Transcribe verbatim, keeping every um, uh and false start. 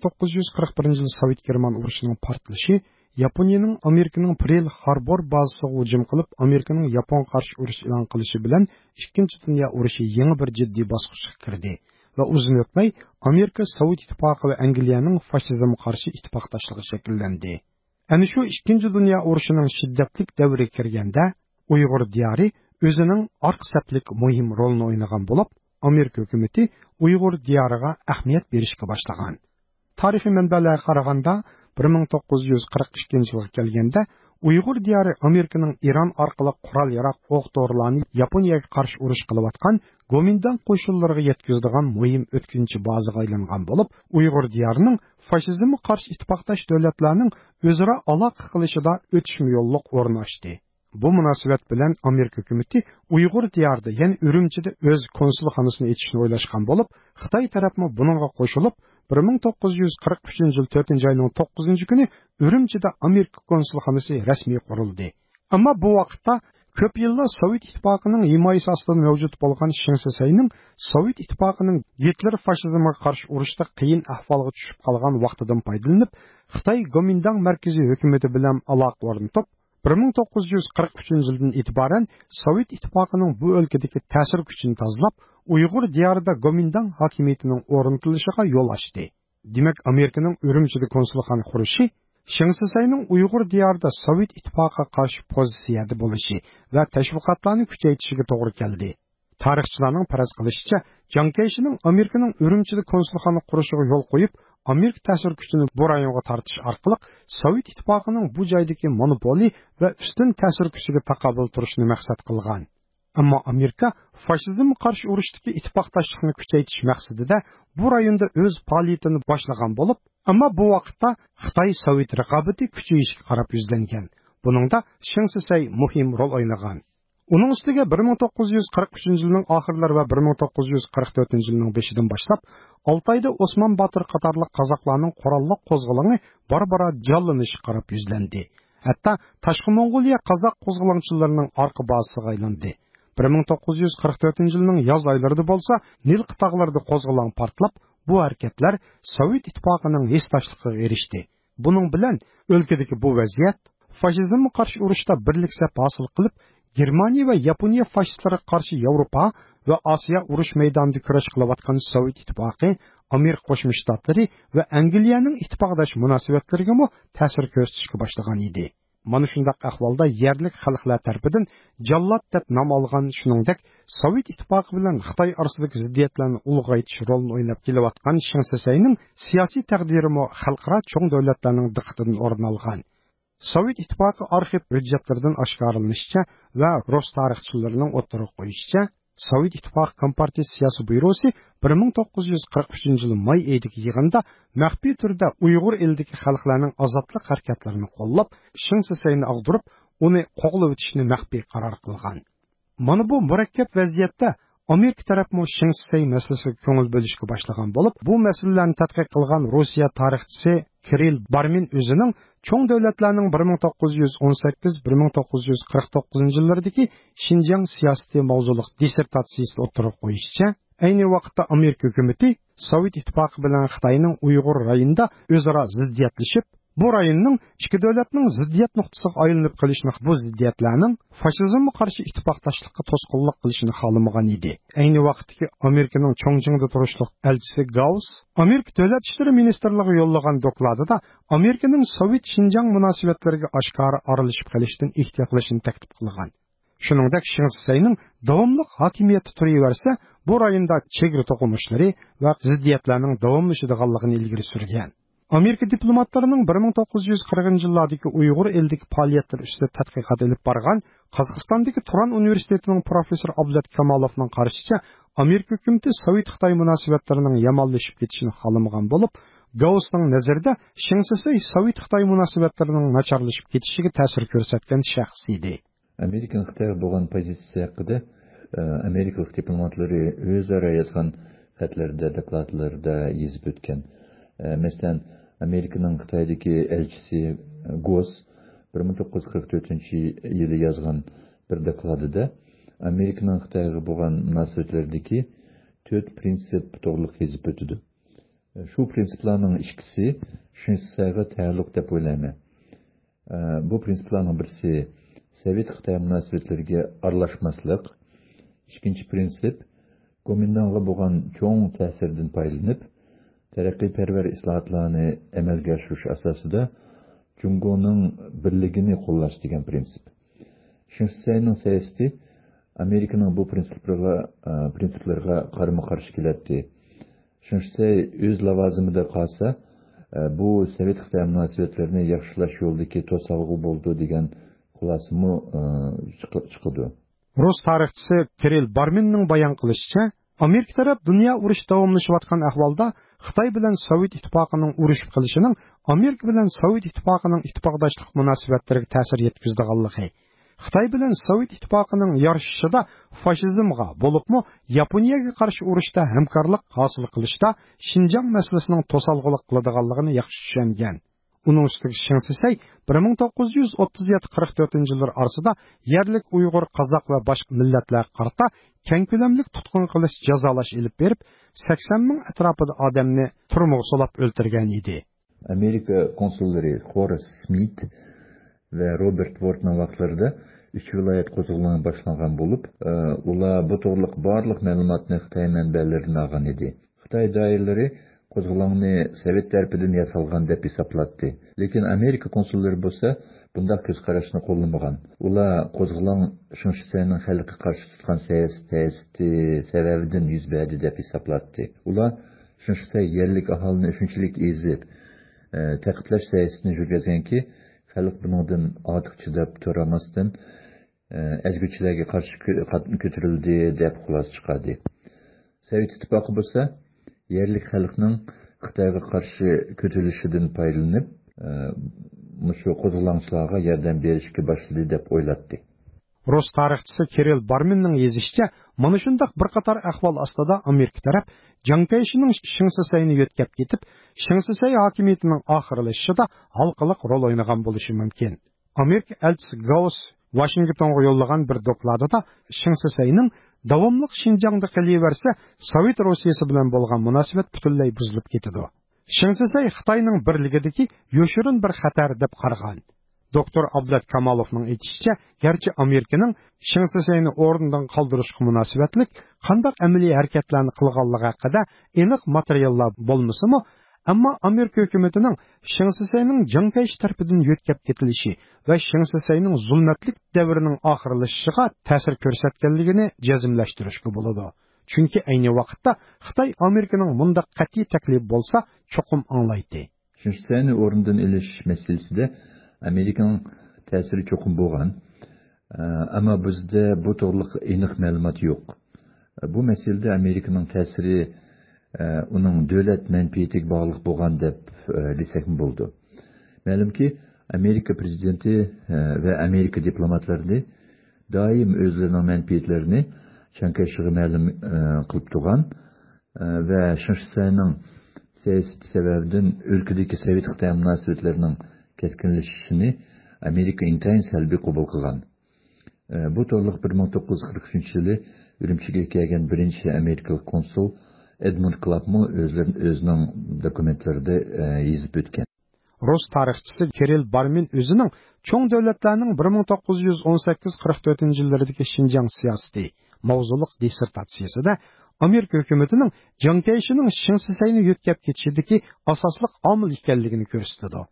توققۇز يۈز قىرىق بىرىنچى يىل سوۋېت گېرمان ئۇرۇشىنىڭ پارتلىشى ياپونىيەنىڭ ئامېرىكىنىڭ پېرل خاربور بازىسىغا ھۇجۇم قىلىپ، ئامېرىكىنىڭ ياپونغا قارشى ئۇرۇش ئېلان قىلىشى بىلەن ئىككىنچى دۇنيا ئۇرۇشى يېڭى بىر جىددىي باسقۇچقا كىردى ۋە ئۇزۇن ئۆتمەي ئامېرىكا، سوۋېت ئىتتىپاقى ۋە ئەنگلىيەنىڭ فاشىزمغا قارشى ئىتتىپاقداشلىقى شەكىللەندى. ئەنە شۇ ئىككىنچى دۇنيا ئۇرۇشىنىڭ شىددەتلىك دەۋرىگە كىرگەندە، ئۇيغۇر دىيارى ئۆزىنىڭ ئارقا سەپلىك مۇھىم رولىنى ئوينىغان بولۇپ، ئامېرىكا ھۆكۈمىتى ئۇيغۇر دىيارىغا ئەھمىيەت بېرىشكە باشلىغان. تارىخىي مەنبەلەرگە قارىغاندا، بىر مىڭ توققۇز يۈز قىرىق ئىككىنچى يىلغا كەلگەندە، ئۇيغۇر دىيارى ئامېرىكىنىڭ ئىران ئارقىلىق قورال-ياراغ، ئوق-دورىلارنى ياپونىيەگە قارشى ئۇرۇش قىلىۋاتقان گومىنداڭ قوشۇنلىرىغا يەتكۈزىدىغان مۇھىم ئۆتكۈنچى بازىغا ئايلانغان بولۇپ، ئۇيغۇر دىيارىنىڭ فاشىزمغا قارشى ئىتتىپاقداش دۆلەتلەرنىڭ ئۆزئارا ئالاقە قىلىشىدا ئۆتۈشمە يوللۇق ئورۇن ئاچتى. بۇ مۇناسىۋەت بىلەن ئامېرىكا ھۆكۈمىتى ئۇيغۇر دىيارىدا، يەنى ئۈرۈمچىدە ئۆز كونسۇلخانىسىنى ئېچىشنى ئويلاشقان بولۇپ، خىتاي تەرەپمۇ بۇنىڭغا قوشۇلۇپ، بىر مىڭ توققۇز يۈز قىرىق ئۈچىنچى يىل تۆتىنچى ئاينىڭ توققۇزىنچى كۈنى ئۈرۈمچىدە ئامېرىكا كونسۇلخانىسى رەسمىي قۇرۇلدى. ئەمما بۇ ۋاقىتتا كۆپ يىللار سوۋېت ئىتتىپاقىنىڭ ھىمايىسى ئاستىدا مەۋجۇت بولغان شېڭ شىسەينىڭ سوۋېت ئىتتىپاقىنىڭ گىتلېر فاشىزمىغا قارشى ئۇرۇشتا قىيىن ئەھۋالغا چۈشۈپ قالغان ۋاقتىدىن پايدىلىنىپ، خىتاي گومىنداڭ مەركىزىي ھۆكۈمىتى بىلەن ئالاقە ئورنىتىپ، بىر مىڭ توققۇز يۈز قىرىق ئۈچىنچى يىلدىن ئېتىبارەن سوۋېت ئىتتىپاقىنىڭ بۇ ئۆلكىدىكى تەسىر كۈچىنى تازىلاپ، ئۇيغۇر دىيارىدا گومىنداڭ ھاكىمىيىتىنىڭ ئورنىتىلىشىغا يول ئاچتى. دېمەك، ئامېرىكىنىڭ ئۈرۈمچىدە كونسۇلخانا قۇرۇشى شېڭ شىسەينىڭ ئۇيغۇر دىيارىدا سوۋېت ئىتتىپاقىغا قارشى پوزىتسىيەدە بولۇشى ۋە تەشۋىقاتلارنى كۈچەيتىشىگە توغرا كەلدى. تارىخچىلارنىڭ پەرەز قىلىشىچە، جاڭ كەيشىنىڭ ئامېرىكىنىڭ ئۈرۈمچىدە كونسۇلخانا قۇرۇشىغا يول قويۇپ، ئامېرىكا تەسىر كۈچىنى بۇ رايونغا تارتىش ئارقىلىق سوۋېت ئىتتىپاقىنىڭ بۇ جايدىكى مونوپولى ۋە ئۈستۈن تەسىر كۈچىگە تاقابىل تۇرۇشنى مەقسەت قىلغان. ئەمما ئامېرىكا فاشىزمغا قارشى ئۇرۇشتىكى ئىتتىپاقداشلىقنى كۈچەيتىش مەقسىتىدە بۇ رايوندا ئۆز پائالىيىتىنى باشلىغان بولۇپ، ئەمما بۇ ۋاقىتتا خىتاي سوۋېت رىقابىتى كۈچىيىشكە قاراپ يۈزلەنگەن. بۇنىڭدا شېڭ شىسەي مۇھىم رول ئوينىغان. ئۇنىڭ ئۈستىگە بىر مىڭ توققۇز يۈز قىرىق ئۈچىنچى يىلنىڭ ئاخىرلىرى ۋە بىر مىڭ توققۇز يۈز قىرىق تۆتىنچى يىلنىڭ بېشىدىن باشلاپ، ئالتايدا ئوسمان باتۇر قاتارلىق قازاقلارنىڭ قوراللىق قوزغىلىڭى بارا-بارا جانلىنىشقا قاراپ يۈزلەندى. ھەتتا تاشقى موڭغۇلىيە قازاق قوزغىلاڭچىلىرىنىڭ ئارقا بازىسىغا ئايلاندى. بىر مىڭ توققۇز يۈز قىرىق تۆتىنچى يىلنىڭ ياز ئايلىرىدا بولسا نىلقا تاغلىرىدا قوزغىلاڭ پارتلاپ، بۇ ھەرىكەتلەر سوۋېت ئىتتىپاقىنىڭ ھېسداشلىقىغا ئېرىشتى. بۇنىڭ بىلەن ئۆلكىدىكى بۇ ۋەزىيەت فاشىزمغا قارشى ئۇرۇشتا بىرلىك سەپ ھاسىل قىلىپ، گېرمانىيە ۋە ياپونىيە فاشىستلىرىغا قارشى ياۋروپا ۋە ئاسىيا ئۇرۇش مەيدانىدا كۈرەش قىلىۋاتقان سوۋېت ئىتتىپاقى، ئامېرىكا قوشما شتاتلىرى ۋە ئەنگلىيەنىڭ ئىتتىپاقداش مۇناسىۋەتلىرىگىمۇ تەسىر كۆرسىتىشكە باشلىغان ئىدى. مانا شۇنداق ئەھۋالدا يەرلىك خەلقلەر تەرىپىدىن جاللات دەپ نام ئالغان، شۇنىڭدەك سوۋېت ئىتتىپاقى بىلەن خىتاي ئارىسىدىكى زىددىيەتلەرنى ئۇلغايتىش رولىنى ئويناپ كېلىۋاتقان شېڭ شىسەينىڭ سىياسىي تەقدىرىمۇ خەلقئارا چوڭ دۆلەتلەرنىڭ دىققىتىدىن ئورۇن ئالغان. سوۋېت ئىتتىپاقى ئارخىپ ھۆججەتلىرىدىن ئاشكارىلىنىشىچە ۋە رۇس تارىخچىلىرىنىڭ ئوتتۇرىغا قويۇشىچە، سوۋېت ئىتتىپاقى كومپارتىيە سىياسىي بيۇروسى بىر مىڭ توققۇز يۈز قىرىق ئۈچىنچى يىل ماي ئېيىدىكى يىغىندا مەخپىي تۈردە ئۇيغۇر ئېلىدىكى خەلقلەرنىڭ ئازادلىق ھەرىكەتلىرىنى قوللاپ، شېڭ شىسەينى ئاغدۇرۇپ، ئۇنى قوغلىۋېتىشنى مەخپىي قارار قىلغان. مانا بۇ مۇرەككەپ ۋەزىيەتتە ئامېرىكا تەرەپمۇ شېڭ شىسەي مەسىلىسىگە كۆڭۈل بۆلۈشكە باشلىغان بولۇپ، بۇ مەسىلىلەرنى تەتقىق قىلغان روسىيە تارىخچىسى كىرىل بارمىن ئۆزىنىڭ چوڭ دۆلەتلەرنىڭ بىر مىڭ توققۇز يۈز ئون سەككىز، بىر مىڭ توققۇز يۈز قىرىق توققۇزىنچى يىللىرىدىكى شىنجاڭ سىياسىتى ماۋزۇلۇق دىسسېرتاتسىيىسىدە ئوتتۇرىغا قويۇشىچە، ئەينى ۋاقىتتا ئامېرىكا ھۆكۈمىتى سوۋېت ئىتتىپاقى بىلەن خىتاينىڭ ئۇيغۇر رايونىدا ئۆزئارا زىددىيەتلىشىپ، بۇ رايوننىڭ ئىككى دۆلەتنىڭ زىددىيەت نۇقتىسىغا ئايلىنىپ قېلىشىنى، بۇ زىددىيەتلەرنىڭ فاشىزمغا قارشى ئىتتىپاقداشلىققا توسقۇنلۇق قىلىشىنى خالىمىغان ئىدى. ئەينى ۋاقىتتىكى ئامېرىكىنىڭ چوڭجىڭدا تۇرۇشلۇق ئەلچىسى گاۋس ئامېرىكا دۆلەت ئىشلىرى مىنىستىرلىقىغا يوللىغان دوكلاتىدا ئامېرىكىنىڭ سوۋېت شىنجاڭ مۇناسىۋەتلىرىگە ئاشكارا ئارىلىشىپ قېلىشتىن ئېھتىيات قىلىشنى تەكلىپ قىلغان. شۇنىڭدەك شېڭ شىسەينىڭ داۋاملىق ھاكىمىيەتتە تۇرۇۋەرسە، بۇ رايوندا چېگرا توقۇنۇشلىرى ۋە زىددىيەتلەرنىڭ داۋاملىشىدىغانلىقىنى ئىلگىرى سۈرگەن. ئامېرىكا دىپلوماتلىرىنىڭ بىر مىڭ توققۇز يۈز قىرىقىنچى يىللاردىكى ئۇيغۇر ئېلىدىكى پائالىيەتلىرى ئۈستىدە تەتقىقات ئېلىپ بارغان قازاقىستاندىكى تۇران ئۇنىۋېرسىتېتىنىڭ پروفېسسورى ئابلەت كامالوفنىڭ قارىشىچە، ئامېرىكا ھۆكۈمىتى سوۋېت خىتاي مۇناسىۋەتلىرىنىڭ يامانلىشىپ كېتىشىنى خالىمىغان بولۇپ، گاۋسنىڭ نەزىرىدە شېڭ شىسەي سوۋېت خىتاي مۇناسىۋەتلىرىنىڭ ناچارلىشىپ كېتىشىگە تەسىر كۆرسەتكەن شەخس ئىدى. ئامېرىكىنىڭ خىتايغا بولغان پوزىتسىيىسى ھەققىدە، ئە، ئامېرىكىلىق دىپلوماتلىرى ئۆزئارا يازغان خەتلىرىدە، دوكلاتلىرىدا يېزىپ ئۆتكەن. ئە، مەسىلەن، ئامېرىكىنىڭ خىتايدىكى ئەلچىسى گوس بىر مىڭ توققۇز يۈز قىرىق تۆتىنچى يىلى يازغان بىر دوكلاتىدا ئامېرىكىنىڭ خىتايغا بولغان مۇناسىۋەتلىرىدىكى تۆت پرىنسىپ توغرىلىق يېزىپ ئۆتىدۇ. شۇ پرىنسىپلارنىڭ ئىككىسى شىنشىسەيغا تەئەللۇق دەپ ئويلايمەن. ئە، بۇ پرىنسىپلارنىڭ بىرسى سوۋېت-خىتاي مۇناسىۋەتلىرىگە ئارىلاشماسلىق، ئىككىنچى پرىنسىپ گومىنداڭغا بولغان چوڭ تەسىرىدىن پايدىلىنىپ، تەرەققىيپەرۋەر ئىسلاھاتلارنى ئەمەلگە ئاشۇرۇش ئاساسىدا جۇڭگونىڭ بىرلىكىنى قوللاش دېگەن پرىنسىپ. شىنشىسەينىڭ سىياسىتى ئامېرىكىنىڭ بۇ پرىنسىپلىرىغا، ئە، پرىنسىپلىرىغا قارىمۇ قارشى كېلەتتى. شىنشىسەي ئۆز لاۋازىمىدا قالسا، ئە، بۇ سوۋېت-خىتاي مۇناسىۋەتلىرىنى ياخشىلاش يولىدىكى توسالغۇ بولىدۇ دېگەن خۇلاسىمۇ، ئە، چىقى-، چىقىدۇ. رۇس تارىخچىسى كىرىل بارمىننىڭ بايان قىلىشىچە، ئامېرىكا تەرەپ دۇنيا ئۇرۇشى داۋاملىشىۋاتقان ئەھۋالدا خىتاي بىلەن سوۋېت ئىتتىپاقىنىڭ ئۇرۇشۇپ قېلىشىنىڭ ئامېرىكا بىلەن سوۋېت ئىتتىپاقىنىڭ ئىتتىپاقداشلىق مۇناسىۋەتلىرىگە تەسىر يەتكۈزىدىغانلىقى، خىتاي بىلەن سوۋېت ئىتتىپاقىنىڭ يارىشىشىدا فاشىزمغا، بولۇپمۇ ياپونىيەگە قارشى ئۇرۇشتا ھەمكارلىق ھاسىل قىلىشتا شىنجاڭ مەسىلىسىنىڭ توسالغۇلۇق قىلىدىغانلىقىنى ياخشى چۈشەنگەن. ئۇنىڭ ئۈستىگە شېڭ شىسەي بىر مىڭ توققۇز يۈز ئوتتۇز يەتتە قىرىق تۆتىنچى يىللار ئارىسىدا يەرلىك ئۇيغۇر، قازاق ۋە باشقا مىللەتلەرگە قارىتا كەڭ كۆلەملىك تۇتقۇن قىلىش، جازالاش ئېلىپ بېرىپ، سەكسەن مىڭ ئەتراپىدا ئادەمنى تۈرمىگە سولاپ ئۆلتۈرگەن ئىدى. ئامېرىكا كونسۇللىرى خورس سمىت ۋە روبېرت ۋورتنىڭ ۋاقىتلىرىدا ئۈچ ۋىلايەت قوزغىلىڭى باشلانغان بولۇپ، ئۇلار بۇ توغرىلىق بارلىق مەلۇماتنى خىتاي مەنبەلىرىدىن ئالغان ئىدى. خىتاي دائىرىلىرى قوزغىلاڭنى سوۋېت تەرىپىدىن ياسالغان دەپ ھېسابلاتتى. لېكىن ئامېرىكا كونسۇللىرى بولسا بۇنداق كۆز قاراشنى قوللىمىغان. ئۇلار قوزغىلاڭ شېڭ شىسەينىڭ خەلققە قارشى تۇتقان سىياسىي سىياسىتى سەۋەبىدىن يۈز بەردى دەپ ھېسابلاتتى. ئۇلار شېڭ شىسەي يەرلىك ئاھالىنى شۇنچىلىك ئېزىپ، ئە، تەقىبلەش سىياسىتىنى يۈرگۈزگەنكى، خەلق بۇنىڭدىن ئارتۇق چىداپ تۇرالماستىن، ئەزگۈچىلەرگە قارشى كۆ-، قاتنى كۆتۈرۈلدى دەپ خۇلاسە چىقاردى. سوۋېت ئىتتىپاقى بولسا يەرلىك خەلقنىڭ خىتايغا قارشى كۆتۈرۈلۈشىدىن پايدىلىنىپ، ئە، مۇشۇ قوزغىلاڭچىلارغا ياردەم بېرىشكە باشلىدى دەپ ئويلاتتى. رۇس تارىخچىسى كىرىل بارمىننىڭ يېزىشىچە، مانا شۇنداق بىر قاتار ئەھۋال ئاستىدا ئامېرىكا تەرەپ جاڭ كەيشىنىڭ شېڭ سىسەينى يۆتكەپ كېتىپ، شېڭ سىسەي ھاكىمىيىتىنىڭ ئاخىرلىشىشىدا ھالقىلىق رول ئوينىغان بولۇشى مۇمكىن. ئامېرىكا ئەلچىسى گاۋس ۋاشىنگتونغا يوللىغان بىر دوكلاتىدا شېڭ سىسەينىڭ داۋاملىق شىنجاڭدا قېلىۋەرسە، سوۋېت روسىيىسى بىلەن بولغان مۇناسىۋەت پۈتۈنلەي بۇزۇلۇپ كېتىدۇ. شېڭ سىسەي خىتاينىڭ بىرلىكىدىكى يوشۇرۇن بىر خەتەر دەپ قارىغان. دوكتور ئابلەت كامالوفنىڭ ئېيتىشىچە، گەرچە ئامېرىكىنىڭ شېڭ سىسەينى ئورنىدىن قالدۇرۇشقا مۇناسىۋەتلىك قانداق ئەمەلىي ھەرىكەتلەرنى قىلغانلىقى ھەققىدە ئېنىق ماتېرىياللار بولمىسىمۇ، ئەمما ئامېرىكا ھۆكۈمىتىنىڭ شېڭ سىسەينىڭ جاڭ كەيشى تەرىپىدىن يۆتكەپ كېتىلىشى ۋە شېڭ سىسەينىڭ زۇلمەتلىك دەۋرىنىڭ ئاخىرلىشىشىغا تەسىر كۆرسەتكەنلىكىنى جەزملەشتۈرۈشكە بولىدۇ. چۈنكى ئەينى ۋاقىتتا خىتاي ئامېرىكىنىڭ مۇنداق قەتئىي تەكلىپى بولسا، چوقۇم ئاڭلايتتى. شېڭ شىسەينى ئورنىدىن ئېلىش مەسىلىسىدە ئامېرىكىنىڭ تەسىرى چوقۇم بولغان. ئەمما بىزدە بۇ توغرىلىق ئېنىق مەلۇمات يوق. بۇ مەسىلىدە ئامېرىكىنىڭ تەسىرى، ئۇنىڭ دۆلەت مەنپەئەتىگە باغلىق بولغان دەپ، دېسەكمۇ بولىدۇ. مەلۇمكى، ئامېرىكا پرېزىدېنتى، ۋە ئامېرىكا دىپلوماتلىرى دائىم ئۆزلىرىنىڭ مەنپەئەتلىرىنى چياڭ كايشىغا مەلۇم، قىلىپ تۇرغان، ۋە شېڭ شىسەينىڭ سىياسىتى سەۋەبىدىن ئۆلكىدىكى سوۋېت خىتاي مۇناسىۋەتلىرىنىڭ كەسكىنلىشىشىنى ئامېرىكا ئىنتايىن سەلبىي قوبۇل قىلغان. بۇ توغرىلىق بىر مىڭ توققۇز يۈز قىرىق ئۈچىنچى يىلى ئۈرۈمچىگە كەلگەن بىرىنچى ئامېرىكىلىق كونسۇل ئېدموند كلابمۇ ئۆزلىرى-، ئۆزىنىڭ دوكۇمېنتلىرىدا، ئە، يېزىپ ئۆتكەن. رۇس تارىخچىسى كىرىل بارمىن ئۆزىنىڭ چوڭ دۆلەتلەرنىڭ بىر مىڭ توققۇز يۈز ئون سەككىز قىرىق تۆتىنچى يىللىرىدىكى شىنجاڭ سىياسىتى ماۋزۇلۇق دىسسېرتاتسىيىسىدە ئامېرىكا ھۆكۈمىتىنىڭ جياڭ كەيشىنىڭ شېڭ سىسەينى يۆتكەپ كېتىشىدىكى ئاساسلىق ئامىل ئىكەنلىكىنى كۆرسىتىدۇ.